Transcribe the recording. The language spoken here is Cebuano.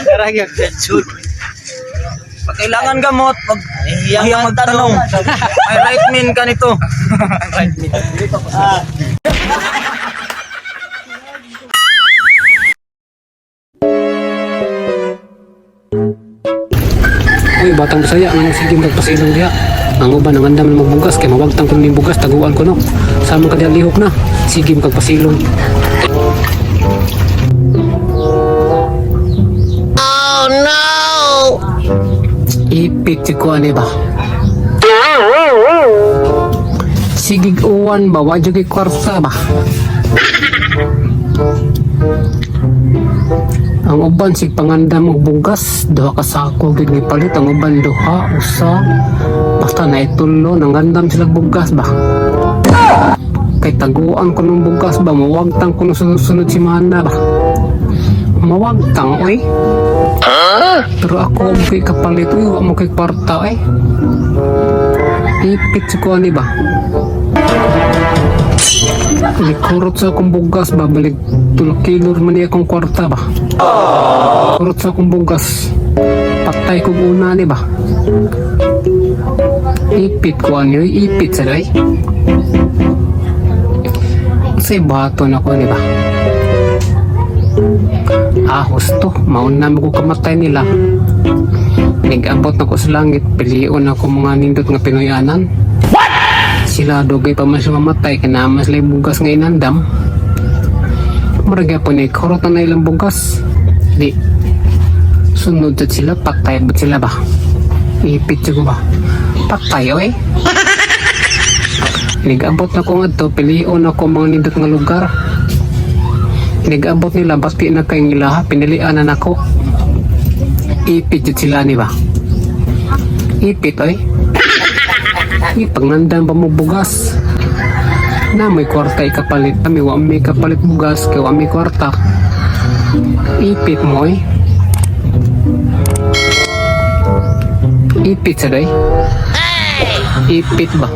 Karagag schedule. Pag kailangan gamot, wag hiyang magtanong. May right min ka nito. Right min. Uy, batang Bisaya, nga sige magpasilong diha. Ang uban ang andam na magbugas kay mawagtang kun ning bugas taguan ko no. Sama ka diha lihok na. Sige magpasilong. Oh no! Ipit si ko ani ba? Sige uwan ba wa jud kay kwarta ba? Ang uban sig pangandam og bugas, duha ka sako gyud ni palit ang uban, duha usa basta na itulo nangandam sila bugas ba. Kay taguan ko ng bugas ba, mawagtang ko ng sunod-sunod si mana ba. Mawagtang oy. Pero ako mo kay kapalit oy, wa mo kay kwarta oy. Ipit si ko ani ba. Likurot sa akong bugas ba, balik 2 kilo man ni akong kwarta ba. Kurot sa akong bugas. Patay kog una ni ba. Ipit ko ani, oy, ipit sa day. Say bato na ko ni ba. Ah, husto. Mauna mo ko kamatay nila. Nag-abot na ko sa langit, pilion ako mga nindot nga Pinoyanan. Sila dugay pa man sila mamatay, kay naa man sila bugas nga inandam. Murag gyapon ni kurot na na ilang bugas. Di sunod jud sila, patay ba sila ba? Ipit jud ko ba? Patay oy. Nag-abot na ko ngadto, pilion ako mga nindot nga lugar. Nag-abot nila, bati na kay ilaha, pinilian na nako. Ipit jud sila ni ba? Ipit oy. Ipangandam pa mo bugas. Na may kwarta ikapalit kami, wa may kapalit bugas kay wa may kwarta. Ipit mo eh. Ipit sa day. Ipit ba?